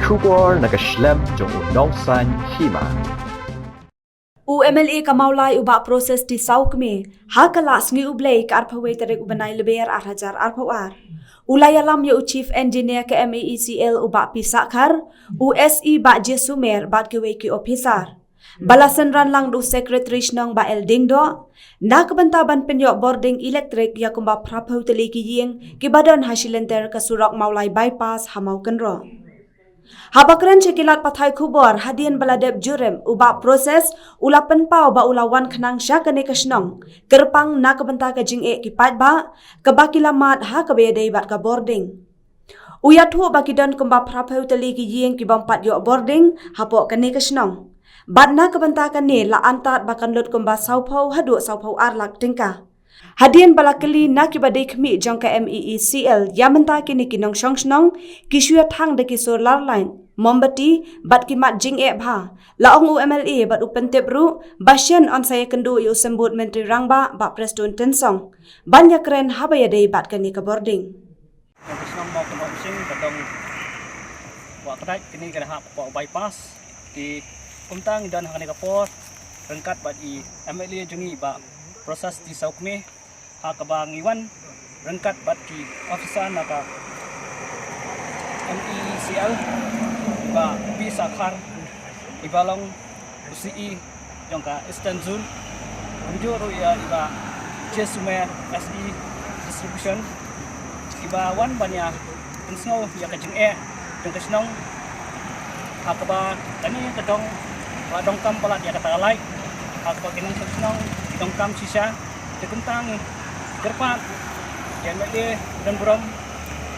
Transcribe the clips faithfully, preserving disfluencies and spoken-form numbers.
Khubor na ka shlem jong u nongsan hima. U M L A ka Mawlai u Bah Proses T Sawkmie ha ka la sngi U Blei ka arphew wei tarik u bnai Lber ar hajar arphew ar u la ïalam ïa u Chief Engineer ka M E E C L u Bah P Sakhar, u S E Bah Jesumer bad kiwei ki officer. Ba la synran lang da u Secretary Shnong Bah L Diengdoh na ka bynta ban pynïoh bording elektrik ïa kumba phraphew tylli ki ïing kiba don ha shilynter ka surok Mawlai Bypass ha Mawkynroh. Haba kren sha ki lad pathai khubor hadien ba la dep jurip, u Bah Proses u la pynpaw ba u la wan khnang sha kane ka shnong kyrpang na ka bynta ka jingeh ki paidbah kaba ki la mad ha kaba ïadei bad ka bording. U ïathuh ba ki don kumba phraphew tylli ki ïing ki bym pat ïoh bording hapoh kane ka shnong. Bad na ka bynta kane la antad ba kan lut kumba sawphew haduh sawphew ar lak tyngka. Hadien ba la kylli na kiba dei khmih jong ka M E E C L ïa mynta kine ki nongshong shnong ki shu ïa thang da ki solar light, mombati bad ki mat jingeh bha, la ong u M L A bad u pyntip ruh ba shen yn sa ïakynduh ïa u Symbud Myntri Rangbah Bah Prestone Tynsong ban ïakren haba ïadei bad kane ka bording. Jong ka shnong Mawkynroh Umsning ka dong Wah Kdait, kane ka hap hapoh bypass. Te kumta ngi don ha kane ka por ryngkat bad i M L A jong ngi Bah Proses T Sawkmie, ha kaba ngi wan ryngkat bad ki officer na ka M E E C L, Bah P Sakhar, iba long u C E jong ka Eastern Zone. Kumjuh ruh ïa i Bah Jesumer, S E Distribution, kiba wan ban ïa pynsngew ïa ka jingeh jong ka shnong. Ha kaba kane ka dong, ka donkam palat ïa kata ka light. Ha kaba ki nongshong shnong ki donkam shisha. Te kumta ngi kyrpad ïa M L A don burom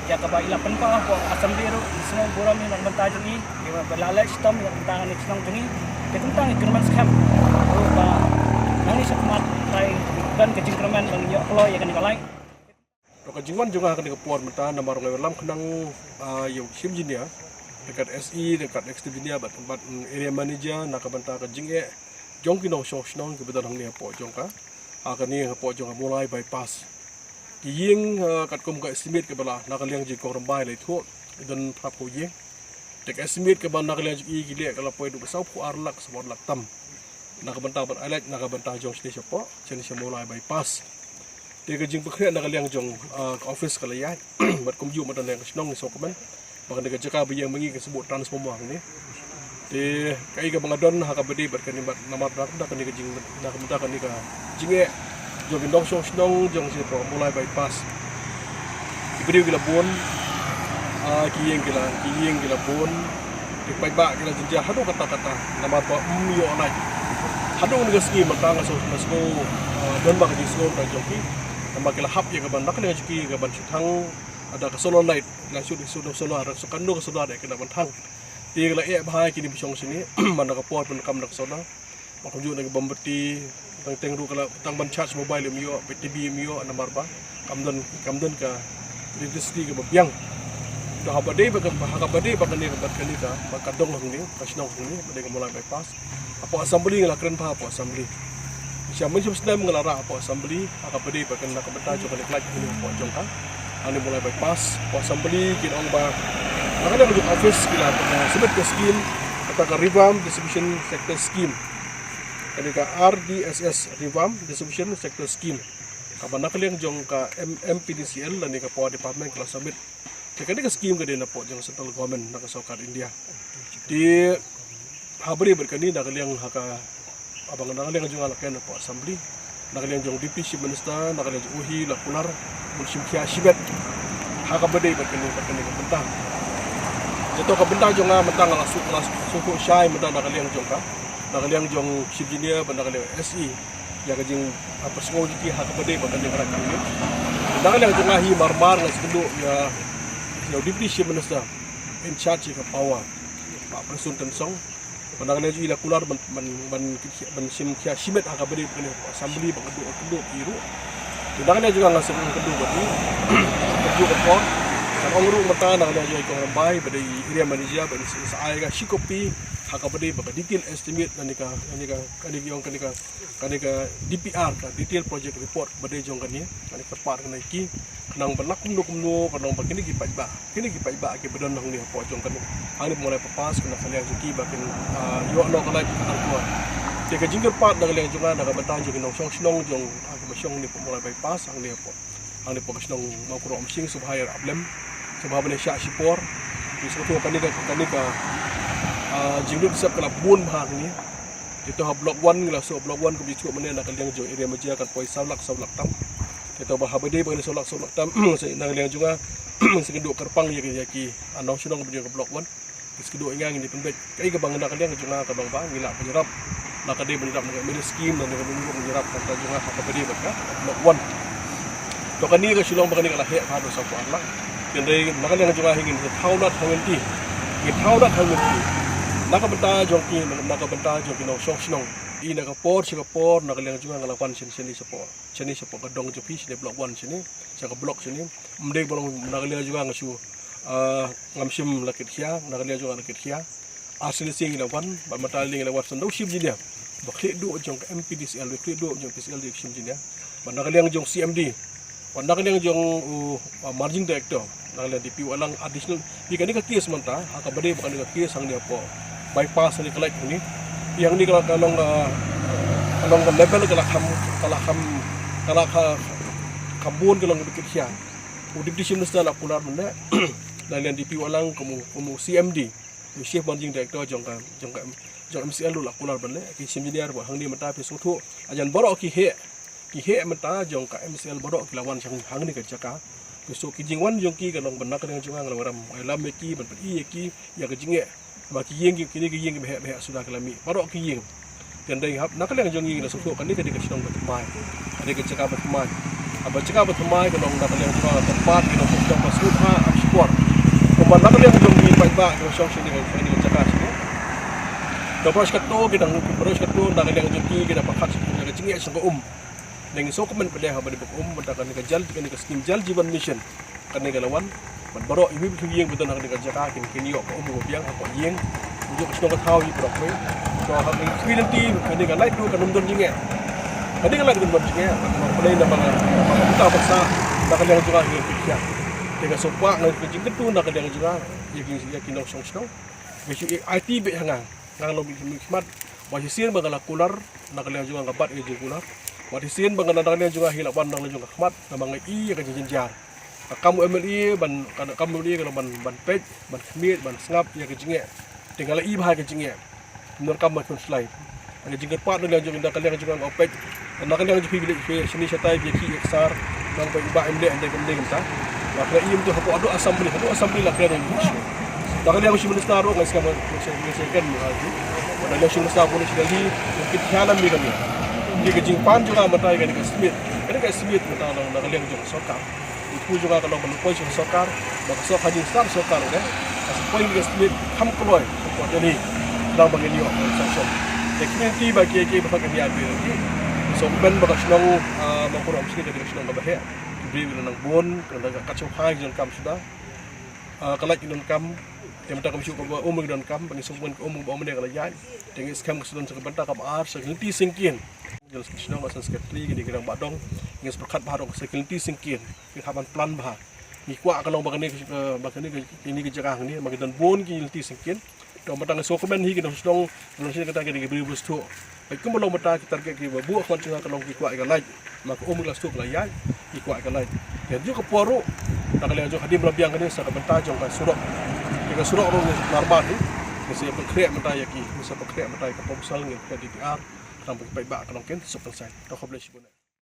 ïa kaba i la pynpaw hapoh assembly ruh, i sngew burom ïa na ka bynta jong i, ïa ba la leh shitom ïa ka bynta kane ka shnong jong i. Te kumta ngi kyrmen skhem ruh ba nangne shakhmat tai don ka jingkyrmen ba ngin ïoh kloi ïa kane ka light. To ka jingwan jong nga ha kane ka por mynta namar nga ïalam khnang, ah, ïa u Chief Engineer, ryngkat S E, ryngkat Executive Engineer bad, bad, mm, Area Manager na ka bynta ka jingeh jong ki nongshong shnong kiba don hangne hapoh jong ka, ha kane hapoh jong ka Mawlai Bypass. Ki ïing, ah, katkum ka estimate kaba la na ka liang jong i Kong Rymbai la ïathuh, i don phraphew ïing. Te ka estimate kaba na ka liang jong i ki leh ka la poi haduh ka sawphew ar lak, sawphew ar lak tam. Na ka bynta ban highlight, na ka bynta jong shane shapoh, shane sha Mawlai Bypass. Te ka jingpynkhreh na ka liang jong, ah, ka office ka la ïaid bad kumjuh mynta na ka shnong ngi sngewkmen ba kane ka jaka ba ïeng ma ngi ka shu buh transformer hangne. Te kaei kaba nga don ha kaba dei bad kane bad namar da kane ka jing, da kane ka jingeh jong ki nongshong shnong jong sha Mawlai Bypass. Ki briew ki la bun, ah, ki ïing ki la, ki ïing ki la bun. Ki paidbah ki la jynjar haduh katta katta namar ba ym ïoh light. Haduh kane ka sngi mynta nga sngew, nga sngew, ah, don ba ka jingsngew ka jong ki. Namar ki la hap ïa ka ban, na ka liang jong ki ka ban shu thang da ka solar light, la shu, shu solar, shu kano ka solar ïa ki la ban thang. Te ki la eh bha ïa kine ba shong shane man la ka por pyndonkam da ka solar. Ba kumjuh na ki mombati, tang teng ruh ka la, tang ban charge mobile ym ïoh, ba T V ym ïoh namar ba kam don, kam don ka electricity kaba biang. To haba dei ba ka, haba dei ba kane ka, ba kane ka, ba ka dong hangne, ka shnong hangne ba dei ka Mawlai Bypass. Hapoh assembly nga la kren bha hapoh assembly. Sha mynshem snem nga la rah hapoh assembly ha kaba dei bad kane ka bynta jong kane ka light hangne hapoh jong ka, hangne Mawlai Bypass. Hapoh assembly ki la ong ba na ka liang jong office ki la, uh, submit ka scheme, kata ka Revamp Distribution Sector Scheme. Kane ka R D S S, Revamp Distribution Sector Scheme, kaba na ka liang jong ka M-, M P D C L lane ka Power Department ka la submit. Te kane ka scheme ka dei na pdeng jong central government, na ka sorkar India. Te ha bynta bad kane na ka liang ha ka, haba nga na ka liang jong nga la kren hapoh assembly, na ka liang jong Deputy Chief Minister, na ka liang jong u hi la kular ban shim khia shibit ha kaba dei bad kane, bad kane ka bynta. Jong ka bynta jong nga mynta nga la shu, la shu, shu shai mynta na ka liang jong ka, na ka liang jong Chief Engineer bad na ka liang S E ïa ka jing, ah, pynsngew jong ki ha kaba dei bad kane ka liang. Na ka liang jong nga hi mar mar nga sngewthuh ïa, ïa u Deputy Chief Minister in charge ka power, Bah Prestone Tynsong. Bad na ka liang jong i la kular ban, ban, ban, ban shim khia shibit ha kaba dei bad kane ka assembly ban kynduh, kynduh ïa i ruh. Te na ka liang jong nga nga sngewthuh kynduh bad i, kynduh ka por. Ngan ong ruh mynta na ka liang jong i Kong Rymbai ba dei area manager ban sa ai ka shi copy Ha kaba dei ba ka detail estimate, kane ka, kane ka, kane ka, kane ka D P R, ka detail project report ba dei jong kane, kane ka part kane ki, khnang ba na kumno kumno, khnang ba kine ki paidbah, kine ki paidbah kiba don hangne hapoh jong kane, hangne ba ngi la pass, khnang ka liang jong ki ba kin, ah, ïoh noh ka light ka arphew watt. Te ka jingkyrpad na ka liang jong nga, na ka bynta jong ki nongshong shnong jong, ah, kiba shong hangne hapoh Mawlai Bypass, hangne hapoh, hangne hapoh ka shnong Mawkyrwat Umsning, sngewbha ïarap lem, sngewbha ban ïa shah shipor. Ngi sngewthuh kane ka, kane ka, ah, jinglut sep ka la bun bha hangne. Te to ha block one, ngi la shu block one, kumba ïathuh mynne, na ka liang jong area Majia kan poi saw lak, saw lak tam. Te to ba haba dei ba kane saw lak, saw lak tam, sa na ka liang jong nga, sa kynduh kyrpang ïa ki, ïa ki, ah, nongshong shnong ba jong ka block one. Ki sa kynduh ïa nga, ngin ïa pynbeit kaei kaba na ka liang jong nga ka long ba ngi lah ban ïarap. Na ka dei ban ïarap na ka M L A scheme, na ka dei ban ïarap na ka jong nga ha kaba dei ban ka block one. To kane ka shu long ba kane ka la heh haduh saw phew ar lak. Hynrei na ka liang jong nga hi ngin thaw lad ha ngin ti. Ngin thaw lad ha ngin ti. Na ka bynta jong ki, na ka bynta jong ki nongshong shnong. I na ka por sha ka por, na ka liang jong nga nga la wan shane, shane shapoh, shane shapoh ka dong jong phi, shane block one shane, sha ka block shane. Ym dei ba long na ka liang jong nga nga shu, ah, ngam shym la kit khia, na ka liang jong nga la kit khia. Ar sngi sngi la wan, bad mynta la wan, sa nda u Chief Engineer ba khlieh duh jong ka M P D C L, ba khlieh duh jong P C L, di Chief Engineer. Bad na ka liang jong C M D, bad na ka liang jong u, uh, Managing Director, na ka liang D P U Alang additional. Ïa kane ka case mynta, ha kaba dei ba kane ka case hangne hapoh bypass hangne ka light hangne. Ïa hangne ka la, ka long, uh, ka long ka level ka la kham, ka la kham, ka la kha, kham bun ka long ka bukit khia. U Deputy Chief Minister la kular mynne, na ka liang D P U Alang kum u, kum u C M D. U Chief Managing Director jong ka, jong ka, jong M C L ruh la kular ban leh, ki Chief Engineer ba hangne mynta phi sngewthuh. Hajan baroh ki heh, ki heh mynta jong ka M C L baroh ki la wan shang hangne ka jaka. Phi sngewthuh ki jingwan jong ki ka long ban na ka liang jong nga nga la wanrah, nga ïalam ïa ki, ban pyni ïa ki ïa ka jingeh. Ba ki ïing ki, kine ki ïing ki ba heh ba heh suda ki la mih. Baroh ki ïing. Te hynrei hap na ka liang jong ngi la sngewthuh kane ka dei ka shnong ba thymmai. Ka dei ka jaka ba thymmai. Haba jaka ba thymmai ka long na ka liang jong nga, ka pat ki nongshong ba sngewbha ap shipor. Kumba na ka liang jong ngi paidbah ki nongshong shane, ka dei ka jaka shane. Ka baroh shi katta ki dang, baroh shi katta na ka liang jong ki ki dang pyrkhat shane ka jingeh shong ka um. Dang sngewkmen pat de haba dei ba ka um, mynta kane ka jal, kane ka skim Jal Jeevan Mission. Kane ka la wan, bad baroh iwei pa iwei ïing ba don ha kane ka jaka kin, kin ïoh ka um kaba biang hapoh ïing. Ym ju ka shnong ka thaw hi baroh kawei. To ha kane ka lynti kane ka light ruh kan ym don jingeh. Kane ka light kan ym don jingeh, ka long balei na ba nga, na ba nga mynta ba sah na ka liang jong nga hi ki khia. Te nga sngewkwah nga ka jingkyntu na ka liang jong nga ïa ki, ïa ki nongshong shnong. Nga shu aiti beit ha nga, nga long mih khmat. Ba shisien ba nga la kular na ka liang jong nga, nga bat ïa ka jingkular. Ba shisien ba nga na ka liang jong nga hi la wan na ka liang jong nga khmat, namar nga i ïa ka jingjynjar. Ka kam u M L A ban, ka kam u M L A ka long ban, ban peit, ban khmih, ban sngap ïa ka jingeh. Te nga la i bha ka jingeh. Ym donkam ban khuslai. Ka jingkyrpad na ka liang jong, na ka liang jong nga, nga peit. Na ka liang jong phi, phi leit shane shatai phi ïa ki ïa ksar. Nang ba i Bah M L A hynrei kam dei kumta. Ba ka la i mynta hapoh haduh assembly, haduh assembly la kren ïa ki issue. Na ka liang u Chief Minister ruh nga sngew, nga sngew, nga sngew kren ïa ki. Na ka liang u Chief Minister ruh u leit sha Delhi, u kit khia lem ïa kane. Ïa ka jingpan jong nga mynta ïa kane ka estimate. Kane ka estimate mynta na ka liang jong ka sorkar. Ngi pyrshang jong nga ka long ban poi sha ka sorkar, ba ka sorkar, ha jingstad sorkar ruh, ka sa poi ka estimate kham kloi, ka poi ïa ni, khnang ba ngin ïoh ka sanction. Te kine ki ba ki, ki ba ka nia ki, ki. So, kmen ba ka shnong, ah, Mawkyrwat Umsning ka dei ka shnong kaba heh. Ki briew ki la nang bun, ka dang ka kat shuh ha ki donkam suda. Ah, ka light ki donkam, te mynta ka mynshuh kaba um ki donkam, ba ngi sngewkmen ka um kaba um ne ka la ïaid. Te ngi skhem ka sa don sa ka bynta kaba ar, sa ka lynti syngkien. Jong shnong, ka san secretary, kine ki rangbah dong, ngi sa pyrkhat bha dong sa ki lynti syngkien. Ki hap ban plan bha. Ngi kwah ka long ba kane, eh, ba kane, kine ki jaka hangne, ba ki don bun ki lynti syngkien. To mynta ngi sngewkmen hi ki nongshong shnong, nongshong kata ki dei ki briew ba sngewthuh. Bad kumba long mynta ki target kiba buh khmat jong nga ka long ki kwah ïa ka light. Namar ka um ka la sngewthuh ka la ïaid, ki kwah ïa ka light. Te ha kajuh ka por ruh, na ka liang jong hadien ba la biang kane sa ka bynta jong ka surok. Te ka surok ruh ngi sa pynarbat hi. Ngi sa pynkhreh mynta ïa ki, ngi sa pynkhreh mynta ïa ka pump sal, ngi pynkhreh D P R. Khnang ba ki paidbah ka long kin suk kan sai. To khublei shibun.